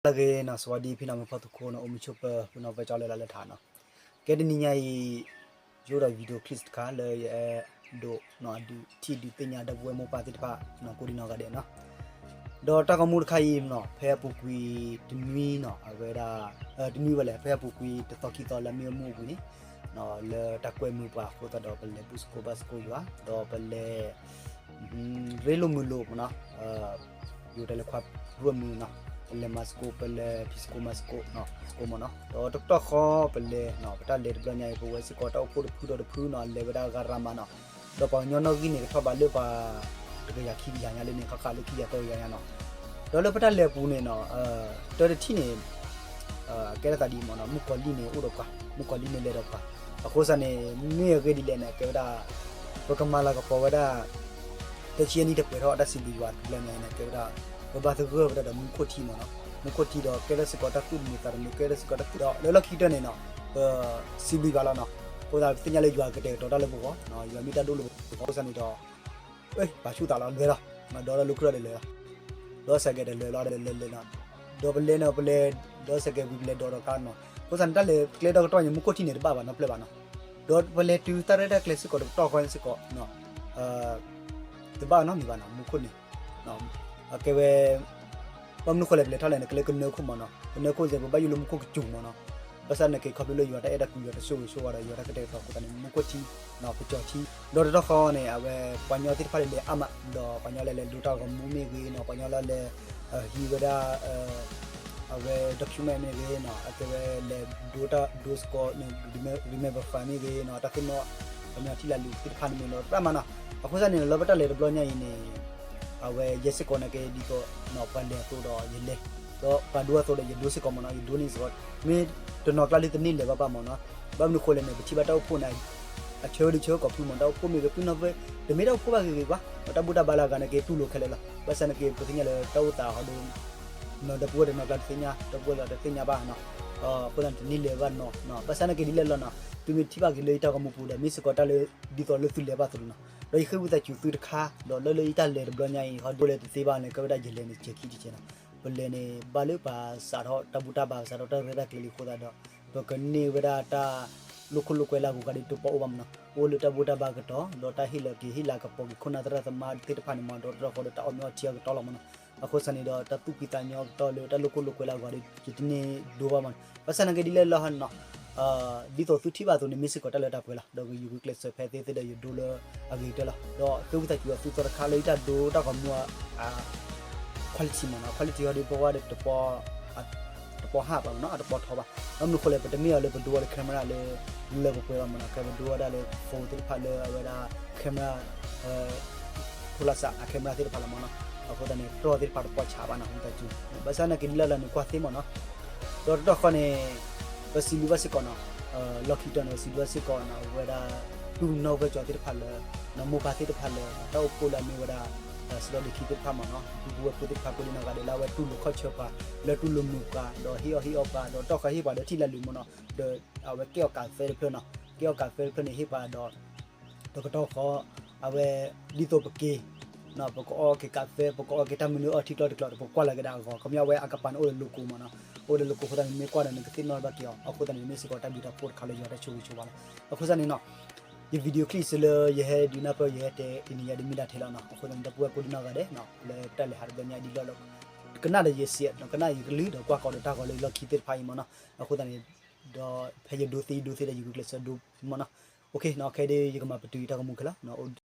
လၢဂ့ၤနီၤ စဝၤဒံဖံနီၤ မုၢ်ဖီသုးခိၣ်နီၤ အိၣ်မုာ်ဆိးပၢၤ ပနီၢ်ဝဲကၠီလၢလၢ်လၢထးနီၤ. ကဲတနံၤညါအံၤ ယအိၣ်ဒီး video clip တခါလၢယအဲၣ်ဒိးနီၤ ဒုးထံၣ်ဒုးသ့ၣ်ညါဒီပုၢ်ဝဲၢ်မိၢ်ပၢ်သ့ၣ်တဖၣ်နီၤ ကိးဒံနီၢ်ဂၤဒဲးနီၤ. ဒီးတၢ်ဂီၤမူတခါအံၤနီၤ ဖဲအပူၤကွံာ်တနွံနီၤ အဝဲဒၣ် တနွံဝဲလဲၣ် ဖဲအပူၤကွံာ်တသီခံသီလၢမ့ၢ်အမူအပူၤန့ၣ် လၢတၢ်ကွဲမုာ်ပှၤအဃိသတးဒီး ပလဲၤဘူၣ်သကိးဘါသကိးယွၤ ဒီးပလဲၤ ရ့လိာ်မုာ်လိာ်မ့ၢ်နီၤ, ယိၤတဲလၢခွါရူအမုာ်နီၤ, ပလဲၤမၤသကိး ပလဲၤဖံးသကိးမၤသကိး သကိးမ့ၢ်နီၤ, ဒီးတကတီၢ်ဃီပလဲၤနီၤ, ပတၢ်လဲၤတဘျီညါအံၤ ပဝဲစ့ၢ်ကီးတၢ်အိၣ်ဖှိၣ်တဖုဒီးတဖုနီၤ လဲၤဝဲဒၣ်ဂၤရၤမးနီၤ, ဒီးပှၤကညီနီၣ်ဂံၢ်န့ၣ် ကထီၣ်ဘးလၢပှၤ တကယၤခံကယၤညါလၢန့ၣ် ခါခါလၢခံကယၤသၢကယၤညါနီၤ, ဒီးလၢပတၢ်လဲၤပူၤန့ၣ်နီၤ တၢ်တထံၣ်န့ၣ် ကဲထီၣ်သးဒ်အံၤမ့ၢ်နီၤ, မုၣ်ကီၤလံၢ်န့ၣ်အိၣ်ဒီးပှၤ, မုၣ်ကီၤလံၢ်န့ၣ်လဲၤဒီးပှၤ, အဃိသတးန့ၣ် မ့ၢ်အဂ့ၢ်ဒ်လဲၣ်န့ၣ် ကဲဝဲဒၣ် ပကမၤလၤကပီၤဝဲဒၣ် တဆံအနံၣ်တပှဲၤထီၣ်တၢ်စံးဘျုးယွၤတဘျီညါန့ၣ် ကဲဝဲဒၣ် ပဘၣ်သဂၢၢ်ဝဲဒၣ်ဒီးမူခိၣ်ထံမ့ၢ်နီၤ, မူခိၣ်ထံဒီးကဲထီၣ်စ့ၢ်ကီးတၢ်သူၣ်တမုာ်သးတမုာ် ကဲထီၣ်စ့ၢ်ကီးတၢ်သူၣ်ဒီး လၢလီၢ်ခံကတၢၢ်န့ၣ်နီၤ ပစံးဘျုးယွၤလီၤနီၤ, အဃိသတးပသ့ၣ်ညါလၢယွၤကတဲာ်ကတီၤတၢ်လၢပဂီၢ်, ယွၤမ့ၢ်တၢ်ဒိၣ်လၢပဂီၢ် အဃိသတးန့ၣ်ဒီး ပာ်ဆူၣ်သးလီၤလဲၤလီၤ, ဒီးလၢလူၢ်ခရၢၣ်ဒီးလဲၤလီၤ, ဒီးစဲးကဲးဒီးလဲၤလီၤဒီးလဲၤလဲၤလီၤ, ဒီးပလဲၤန့ၣ် ပလဲၤ ဒီးစဲးကဲးဝံၤပလဲၤဒီးဒီးကါနီၤ, အဃိသတးန့ၣ် တၢ်လဲၤကျဲဒီကတီၢ်ညါ မူခိၣ်ထံန့ၣ်တဘၣ်ဘၣ်နီတဖျၢၣ်ဘၣ်နီၤ, ဒီးပလဲၤတုၤတၢ်ရဲၣ်တၢ်ကျဲၤစ့ၢ်ကီးတကတီၢ်ဃီန့ၣ်စ့ၢ်ကီး တဘၣ်နီတမံၤဘၣ်နီၤ, မူခိၣ်န့ၣ် ကဲဝဲ ဘၣ်မနုၤဃိလဲၣ် ပလဲၤထီၣ်လဲၣ်န့ၣ် ကလၢကနၢခိၣ်မ့ၢ်နီၤ, ကနၢခိၣ်စဲး ပဘၣ်ယိၣ်လၢမူခိၣ်ကစူၤမ့ၢ်နီၤ, ဘၣ်ဆၣ်န့ၣ်က့ၤခီဖျိလၢယွၤတၢ်အဲၣ်တၢ်ကွံ ယွၤတၢ်ဆိၣ်ဂ့ၤဆိၣ်ဝါဒီးယွၤတၢ်ကတဲာ်ကတီၤအဃိသတးန့ၣ် မူခိၣ်ထံ ပကၠီၤထံ, ဒီးတကတီၢ်ဃီန့ၣ် အဝဲပှၤကညီသ့ၣ်တဖၣ်လဲၤလဲၤအါမး ဒီးပှၤကညီလဲၤလဲၤဒိတၢ်ဂီၤမူမ့ၢ်ဂ့ၤနီၤ, ပှၤကညီလၢလဲၤ ဟံးဝဲဒၣ် အဝဲ document မ့ၢ်ဂ့ၤနီၤ, အကဲဝဲလဲၤဒိတၢ်ဒိသကိးန့ၣ် remember file မ့ၢ်ဂ့ၤနီၤ, တၢ်သ့ၣ်နီၣ် ပှၤကညီထံၣ်လၢလူၤသ့ၣ်တဖၣ်န့ၣ်မ့ၢ်နီၤ ပြၣ်မးနီၤ, အဃိသတးန့ၣ် လၢပတၢ်လဲၤတဘျီညါအံၤန့ၣ် အဝဲယဲစ့ၢ်ကီးန့ၣ်က့ၤဒ်သိး ပှၤလဲၤအသိးဒီးယလဲၤ, ဒီးပှၤဒိအသိးဒီးယဒိစ့ၢ်ကီးမ့ၢ်နီၤ, ယဒိန့ၣ်စ့ၢ်ကီး မ့ၢ်တနီၤကျါလၢတန့ၢ်လၢၤဘၣ်ဘၣ်မ့ၢ်နီၤ, ဘၣ်မနုၤဃိလဲၣ်န့ၣ် ပထံၣ်ဘၣ်တၢ်အိၣ်ဖှိၣ်န့ၣ် အဆၢဒုဆၢကိးဖုမ့ၢ် တၢ်အိၣ်ဖှိၣ်မ့ၢ်ဂ့ၤ ပုၢ်နီၢ်ဖဲ တမ့ၢ်တၢ်အိၣ်ဖှိၣ်ဘၣ်ဂ့ၤဂ့ၤကွၢ်, တၢ်ဘူၣ်တၢ်ဘါလၢအဂၤန့ၣ်က့ၤတူၢ်လိာ်ခဲလၢာ်လီၤ, ဘၣ်ဆၣ်န့ၣ်က့ၤ ပသ့ၣ်ညါလၢတၢ်အိၣ်သးဟီဒု ဒီပုၢ်ဝဲၢ်တနီၤကျါတသ့ၣ်ညါ ဒီပုၢ်ဝဲၢ်တသ့ၣ်ညါဘၣ်နီၤ, အဃိသတးန့ၣ် တန့ၢ်လၢၤဘၣ်နီၤ, ဘၣ်ဆၣ်န့ၣ်က့ၤဒ်လဲၣ်လီၤနီၤ, သုမ့ၢ်ထံၣ်ဘၣ်က့ၤလၢယတၢ်ဂီၤမူပူၤဒီး မ့ၢ်စ့ၢ်ကီးတၢ်လၢ ဒ်သိးလၢသုလဲၤဘၣ်သ့ၣ်နီၤ, ဒီးယဃ့ဝံသးစူၤသုတခါ, ဒီးလၢလၢယတၢ်လဲၤတဘျီညါအံၤ ဟီဒိလဲၤတသ့ဘၣ်န့ၣ် ကဲဝဲဒၣ်ယလဲၤန့ၣ် စဲးခံတစဲးနီၤ, ပလဲၤန့ၣ်ဘၣ်လၢပစးထီၣ်တၢ်ဘူၣ်တၢ်ဘါ ပစးထီၣ်တၢ်ရဲၣ်တၢ်ကျဲၤလံအဃိသတးဒီး ပကန့ၢ်ဝဲဒၣ်တၢ်လိာ်ခိၣ်လိာ်ကွဲလၢအဂုၤအဂၤဒီးတပီၢ်အိၣ်ဘၣ်မ့ၢ်နီၤ, အိၣ်လၢတၢ်ဘူၣ်တၢ်ဘါကတီၢ် ဒီးတၢ်ဟ့ၣ်လီၤက့ၤဟ့ၣ်လီၤကပီၤက့ၤခိၣ်နၢ်သရၣ်သမါသ့ၣ်တဖၣ်န့ၣ်မ့ၢ် ဒီးတကတီၢ်ဃီဒီးတၢ်အီၣ်မ့ၤအီထံအကတီၢ်လီၤမ့ၢ်နီၤ, အဃိသတးန့ၣ်ဒီး တၢ်သူၣ်ဖှံသးညီအကတီၢ်လၢတၢ်လိာ်ခိၣ်လိာ်ကွဲလၢအဂီၢ်ဒီး ယတန့ၢ်ဒိဘၣ်မ့ၢ်နီၤ, ဘၣ်ဆၣ်န့ၣ်က့ၤဒ်လဲၣ်လီၤနီၤ, ဒ်သိးသုထံၣ်ဘၣ်အသိးန့ၣ် မ့ၢ်စ့ၢ်ကီးတၢ်လၢတၢ်ပှဲၤလီၤ, ဒီးယဂုာ်ကျဲးစၢးဖဲသ့သ့ဒီးယဒိလၢအဂ့ၤကတၢၢ်လီၤ, ဒီးဃ့ဝံသးစူၤအသုသီတခါလၢယတၢ်ဒိတၢ်ဂီၤမူ quality မ့ၢ်နီၤ, quality ဟီဒီးပဝဲဒၣ်တပီၢ် တပီၢ်ဟးဘၣ်မ့ၢ်နီၤ, အတပီၢ်ထီဘၣ်, ဘၣ်မနုၤအဃိလဲၣ် ပတမ့ၢ်အီၤလၢပဒိဝဲဒီး camera လၢ လၢပှဲၤပှဲၤဘၣ်မ့ၢ်နီၤ, ကဲပဒိဝဲဒၣ်လၢ phone သ့ၣ်တဖၣ်လၢအဝဲဒၣ် camera ထိလၢစးအ camera သ့ၣ်တဖၣ်လီၤမ့ၢ်နီၤ, အဃိသတးန့ၣ် တြီၢ်သ့ၣ်တဖၣ်တပီၢ်ဆးဘၣ်နီၤ, ဝံသးစူၤ, ဘၣ်ဆၣ်န့ၣ်က့ၤဒ်လဲၣ်လီၤန့ၣ် ကွၢ်သ့မ့ၢ်နီၤ, ဒီးတတီၢ်ဃီန့ၣ် ပစံးဘျုးဘၣ်စ့ၢ်ကီးနီၤ, လီၢ်ခံကတၢၢ်န့ၣ် ပစံးဘျုးဘၣ်စ့ၢ်ကီးနီၤ, အဝဲဒၣ် တူၢ်နီၣ်ဝဲကၠီသ့ၣ်တဖၣ်လၢ နီၢ်မိၢ်ပၢ်သ့ၣ်တဖၣ်လၢ တၢ်အိၣ်ဖှိၣ်လၢအမ့ၢ်ဝဲဒၣ် စံးထီၣ်ဒ့ခံသ့ၣ်တဖၣ်မ့ၢ်နီၤ, ဒူပူဝဲဖိသ့ၣ်တဖၣ်ကိးဒံနီၢ်ဂၤဒဲးလၢအဝဲတူၢ်လိာ်ခီၣ်ဆၢပှၤ လၢတူၢ်လိာ်မုာ်ပှၤ ဒီးဟ့ၣ်အီၣ်ဟ့ၣ်အီပှၤ ဒီးတတီၢ်ဃီဟ့ၣ်ပှၤဒီးထံၣ်လၢလူၤမ့ၢ်နီၤ, ဒီးအဝဲကဲအီၣ်ကးသဲတဖျၢၣ်နီၤ, ကဲအီၣ်ကးသဲတဖျၢၣ်န့ၣ်ဟ့ၣ်ပှၤဒီး တကတီၢ်ဃီ အဝဲ ဒ်သိးပက့ၤ ပကအီၣ်က့ၤကးသဲ ပကအီၣ်က့ၤတၢ်မနုၤအီထံကျီတကျီဒီး ပကွၢ်လီၤက့ၤဒၣ်အဂီၢ် ခီပညီအဝဲအကပၤန့ၣ်အိၣ်ဒီး logo မ့ၢ်နီၤ, အိၣ်ဒီး logo အဃိသတးန့ၣ် မ့ၢ်ကွၢ်ဒီးနကသ့ၣ်နီၣ်ဘၣ်က့ၤအီၤ, အဃိသတးန့ၣ် မ့ၢ်စ့ၢ်ကီးတၢ်ဘျုးတၢ်ဖှိၣ်တခါလၢယွၤတၢ်ဆိၣ်ဂ့ၤဆိၣ်ဝါလီၤ. အဃိသတးန့ၣ်နီၤ ယ video clip စ့ၢ်လၢယဟဲဒုးနၢ်ပၢၢ် ယဟဲတဲအံၤန့ၣ် ယၤဒ်မ့ၢ်ဒၣ်ထဲလီၤနီၤ, အဃိသတးန့ၣ် ဒီပုၢ်ဝဲၢ်ကိးဒံနီၢ်ဂၤဒဲး လၢတၢ်လဲၤဟးတဘျီညါဒ်လီၢ်လၢ ကနၣ်ဒီးယဲစံး ကနၣ်ယကလုၢ်ဒီးကွၢ်ကီးဒီးတၢ်ဂီၤလၢလီၢ်ခံသ့ၣ်တဖၣ်အံၤမ့ၢ်နီၤ, အဃိသတးန့ၣ် ဒီးဖဲယဒိသ့ယဒိသ့ဒီးယဂုာ်ကျဲးစၢးဒိမ့ၢ်နီၤ, အဃိခဲအံၤဒ်ယကမၤပတုာ်တၢ်ဂီၤမူခဲလၢာ်